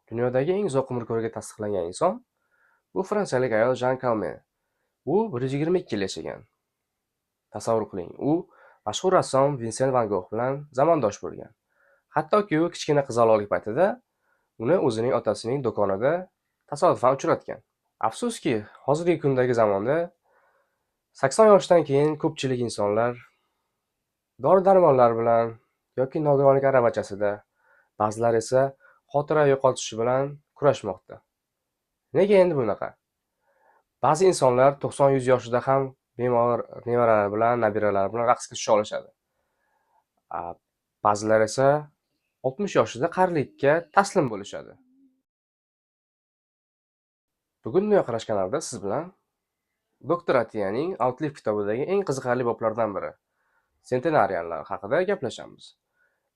Dunyodagi eng uzoq umr ko'rgan tasdiqlangan inson bu fransiyalik ayol Jan Kalme. U 122 yil yashagan. Tasavvur qiling, u mashhur rassom Vinsent van Gog bilan zamondosh bo'lgan. Hattoki u kichkina qizaloqlik paytida uni o'zining otasining do'konida tasodifan uchratgan. Afsuski, hozirgi kundagi zamonda 80 yoshdan keyin ko'pchilik insonlar dori-darmonlar bilan yoki nogironlik aravachasida, ba'zilar esa xotira yo'qotishi bilan kurashmoqda. Nega endi bunaqa? Ba'zi insonlar 90-100 yoshida ham bemalol nevaralari bilan, nabiralari bilan raqsga tusha olishadi. Ba'zilar esa 60 yoshida qarilikka taslim bo'lishadi. Bugun Dunyoqarash kanalida siz bilan doktor Atiyaning Outlive kitobidagi eng qiziqarli boblardan biri centenarianlar haqida gaplashamiz.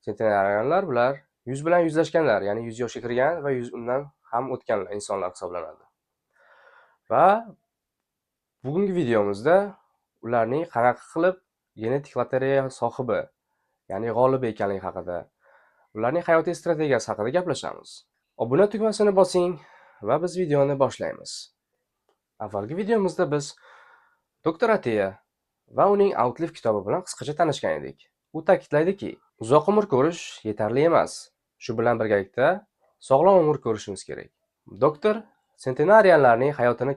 Centenarianlar bular 100 bilan yuzlashganlar, ya'ni 100 yoshga kirgan va 100 undan ham o'tgan insonlar hisoblanadi. Va bugungi videomizda ularning qanaqa qilib genetik lotereya sohibi, ya'ni g'olibi ekanligi haqida, ularning hayotiy strategiyasi haqida gaplashamiz. Obuna tugmasini bosing va biz videoni boshlaymiz. Avvalgi videomizda biz doktor Atiya va uning Outlive kitobi bilan qisqacha tanishgan edik. U ta'kidlaydiki, uzoq umr ko'rish yetarli emas. Shu bilan birgalikda sog'lom umr ko'rishimiz kerak. Doktor centenarianlarning hayotini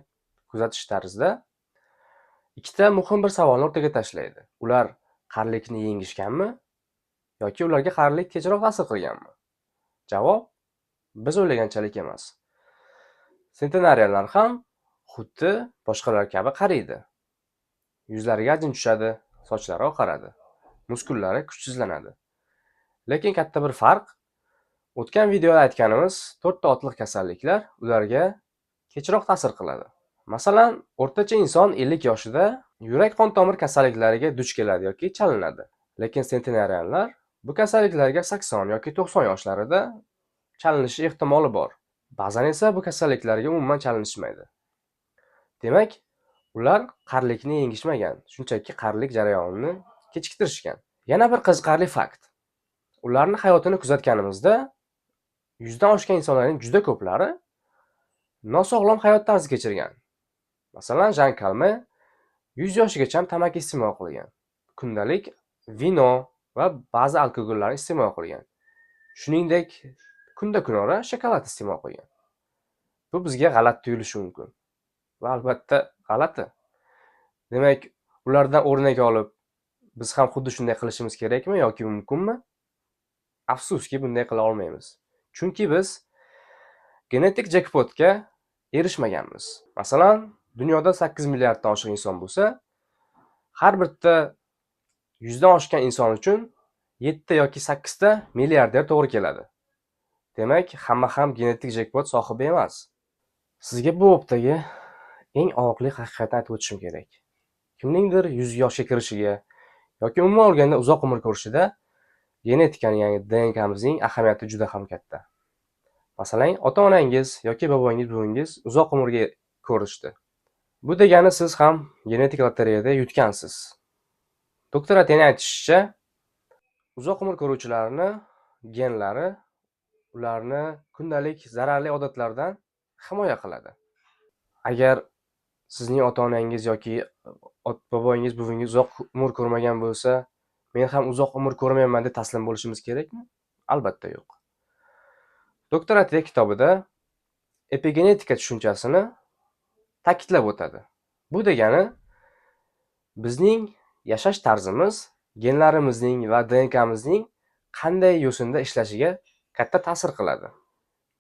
kuzatish tarzida ikkita muhim bir savolni o'rtaga tashlaydi. Ular qarilikni yengishganmi yoki ularga qarilik kechroq ta'sir qilganmi? Javob biz o'ylaganchalik emas. Centenarianlar ham xuddi boshqalar kabi qariydi. Yuzlariga ajin tushadi, sochlari oqaradi, muskullari kuchsizlanadi. Lekin katta bir farq, o'tgan videoda aytganimiz to'rtta otliq kasalliklar ularga kechroq ta'sir qiladi. Masalan, o'rtacha inson 50 yoshida yurak-qon tomir kasalliklariga duch keladi yoki chalinadi. Lekin centenarianlar bu kasalliklarga 80 yoki 90 yoshlarida chalinishi ehtimoli bor. Ba'zan esa bu kasalliklarga umuman chalinishmaydi. Demak, ular qarilikni yengishmagan, shunchaki qarilik jarayonini kechiktirishgan. Yana bir qiziqarli fakt. Ularni hayotini kuzatganimizda 100 dan oshgan insonlarning juda ko'plari nosog'lom hayot tarzi kechirgan. Masalan, Jan Kalme 100 yoshigacha tamaki iste'mol qilgan. Kundalik vino va ba'zi alkogollarni iste'mol qilgan. Shuningdek, kunda kunora shokolad iste'mol qilgan. Bu bizga g'alati tuyulishi mumkin. Va albatta g'alati. Demak, ulardan o'rnak olib, biz ham xuddi shunday qilishimiz kerakmi yoki mumkinmi? Afsuski, bunday qila olmaymiz. Chunki biz genetik jekpotga erishmaganmiz. Masalan, dunyoda 8 milliarddan oshiq inson bo'lsa, har bitta 100 dan oshgan inson uchun 7 yoki 8 ta milliarder to'g'ri keladi. Demak, hamma ham genetik jekpot sohibi emas. Sizga bu bobdagi eng og'riqli haqiqatni aytib o'tishim kerak. Kimningdir 100 yoshga kirishiga yoki umuman olganda uzoq umr ko'rishida genetikani, ya'ni DNKmizning ahamiyati juda ham katta. Masalan, ota-onangiz yoki bobongiz, buvingiz uzoq umrga ko'rishdi. Bu degani siz ham genetik lotereyada yutgansiz. Doktor Atiyaning aytishicha, uzoq umr ko'ruvchilarni genlari ularni kundalik zararli odatlardan himoya qiladi. Agar sizning ota-onangiz yoki bobongiz, buvingiz uzoq umr ko'rmagan bo'lsa, men ham uzoq umr ko'rmayman deb taslim bo'lishimiz kerakmi? Albatta yo'q. Doktor Atiya kitobida epigenetika tushunchasini ta'kidlab o'tadi. Bu degani bizning yashash tarzimiz genlarimizning va DNKmizning qanday yo'sinda ishlashiga katta ta'sir qiladi.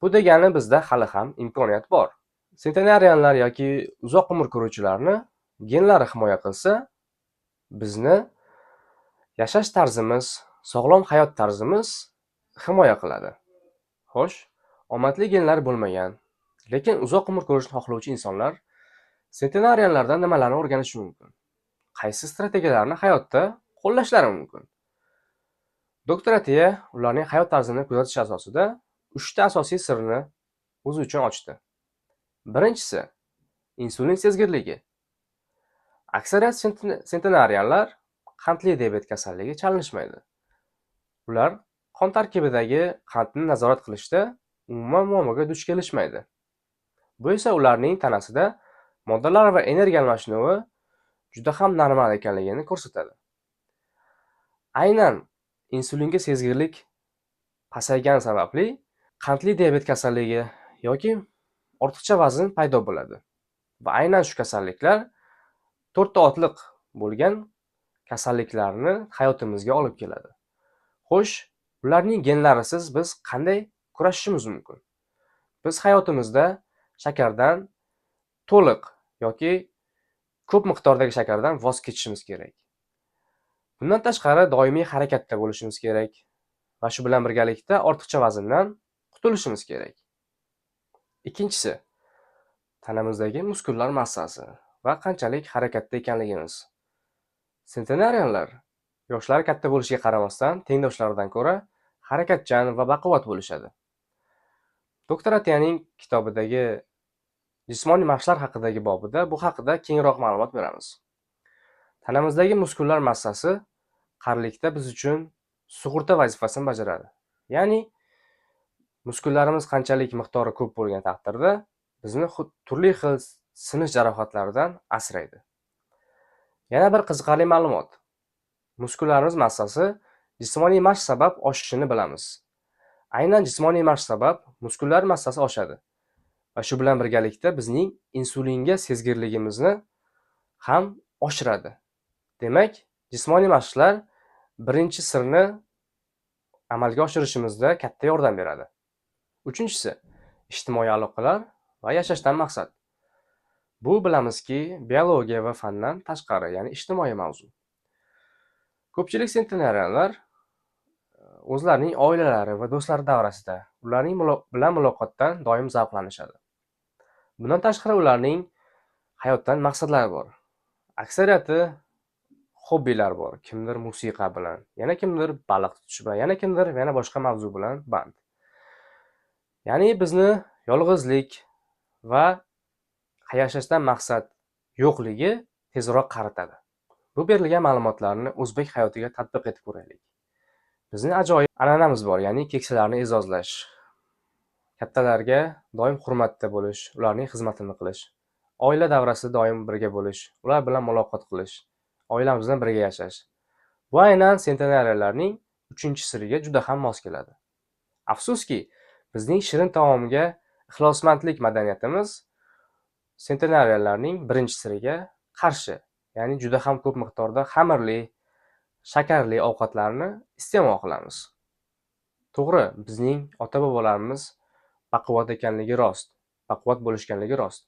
Bu degani bizda hali ham imkoniyat bor. Centenarianlar yoki uzoq umr ko'ruvchilarni genlari himoya qilsa, bizni yashash tarzimiz, sog'lom hayot tarzimiz himoya qiladi. Xo'sh, omadli genlar bo'lmagan, lekin uzoq umr ko'rishni xohlovchi insonlar centenarianlardan nimalarni o'rganishi mumkin? Qaysi strategiyalarni hayotda qo'llashlari mumkin? Doktor Atiya ularning hayot tarzini kuzatish asosida uchta asosiy sirni o'zi uchun ochdi. Birinchisi, insulin sezgirligi. Aksariyat centenarianlar qandli diabet kasalligiga chalinishmaydi. Ular qon tarkibidagi qandni nazorat qilishda umuman muammoga duch kelishmaydi. Bu esa ularning tanasida moddalar va energiya almashinuvi juda ham normal ekanligini ko'rsatadi. Aynan insulinga sezgirlik pasaygan sababli qandli diabet kasalligi yoki ortiqcha vazn paydo bo'ladi. Va aynan shu kasalliklar to'rtta otliq bo'lgan kasalliklarni hayotimizga olib keladi. Xo'sh, ularning genlarisiz biz qanday kurashishimiz mumkin? Biz hayotimizda shakardan to'liq yoki ko'p miqdordagi shakardan voz kechishimiz kerak. Bundan tashqari doimiy harakatda bo'lishimiz kerak va shu bilan birgalikda ortiqcha vazndan qutulishimiz kerak. Ikkinchisi, tanamizdagi muskullar massasi va qanchalik harakatda ekanligimiz. Sentenarianlar yoshlari katta bo'lishiga qaramasdan tengdoshlaridan ko'ra harakatchan va baquvvat bo'lishadi. Doktor Atiyaning kitobidagi jismoniy mashqlar haqidagi bobida bu haqida kengroq ma'lumot beramiz. Tanamizdagi muskullar massasi qarilikda biz uchun sug'urta vazifasini bajaradi. Ya'ni muskullarimiz qanchalik miqdori ko'p bo'lgan taqdirda bizni turli xil sinish jarohatlaridan asraydi. Yana bir qiziqarli ma'lumot. Muskullarimiz massasi jismoniy mashq sabab oshishini bilamiz. Aynan jismoniy mashq sabab muskullar massasi oshadi va shu bilan birgalikda bizning insulinga sezgirligimizni ham oshiradi. Demak, jismoniy mashqlar birinchi sirni amalga oshirishimizda katta yordam beradi. Uchinchisi, ijtimoiy aloqalar va yashashdan maqsad. Bu bilamizki, biologiya va fandan tashqari, ya'ni ijtimoiy mavzu. Ko'pchilik sentenarianlar o'zlarining oilalari va do'stlari davrasida ularning bilan muloqotdan doim zavqlanishadi. Bundan tashqari ularning hayotdan maqsadlari bor. Aksariyati hobbilar bor. Kimdir musiqa bilan, yana kimdir baliq tutish bilan, yana kimdir yana boshqa mavzu bilan band. Ya'ni bizni yolg'izlik va yashashdan maqsad yo'qligi tezroq qaritadi. Bu berilgan ma'lumotlarni o'zbek hayotiga tatbiq etib ko'raylik. Bizning ajoyib an'anamiz bor, ya'ni keksalarni e'zozlash, kattalarga doim hurmatda bo'lish, ularning xizmatini qilish, oila davrasida doim birga bo'lish, ular bilan muloqot qilish, oilamiz bilan birga yashash. Bu aynan sentenariyalarning uchinchi siriga juda ham mos keladi. Afsuski, bizning shirin taomga ixlosmandlik madaniyatimiz sentenariyalarning birinchi siriga qarshi, ya'ni juda ham ko'p miqdorda xamirli, shakarli ovqatlarni iste'mol qilamiz. To'g'ri, bizning ota-bobolarimiz baquvvat ekanligi rost, baquvvat bo'lishganligi rost.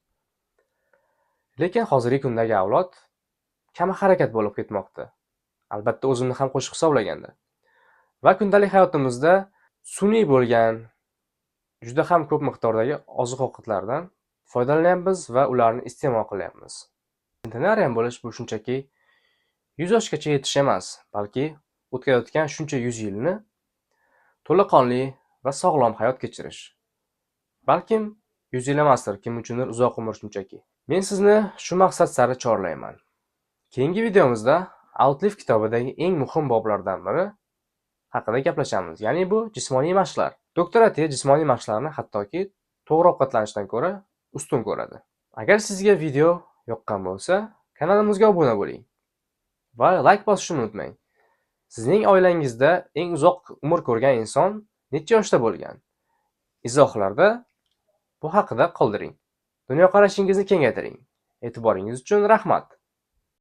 Lekin hozirgi kundagi avlod kam harakat bo'lib ketmoqda. Albatta, o'zimni ham qo'shib hisoblaganda. Va kundalik hayotimizda sun'iy bo'lgan juda ham ko'p miqdordagi oziq-ovqatlardan foydalanyapmiz va ularni iste'mol qilyapmiz. Centenarian bo'lish bu shunchaki 100 yoshgacha yetish emas, balki o'tayotgan shuncha 100 yilni to'laqonli va sog'lom hayot kechirish. Balkim 100 yil emasdir, kim uchundir uzoq umr shunchaki. Men sizni shu maqsad sari chorlayman. Keyingi videomizda Outlive kitobidagi eng muhim boblardan biri haqida gaplashamiz. Ya'ni bu jismoniy mashqlar. Doktor Atiya jismoniy mashqlarni hattoki to'g'ri ovqatlanishdan ko'ra ustun ko'radi. Agar sizga video yoqqan bo'lsa, kanalimizga obuna bo'ling va layk bosishni unutmang. Sizning oilangizda eng uzoq umr ko'rgan inson necha yoshda bo'lgan? Izohlarda bu haqida qoldiring. Dunyoqarashingizni kengaytiring. E'tiboringiz uchun rahmat.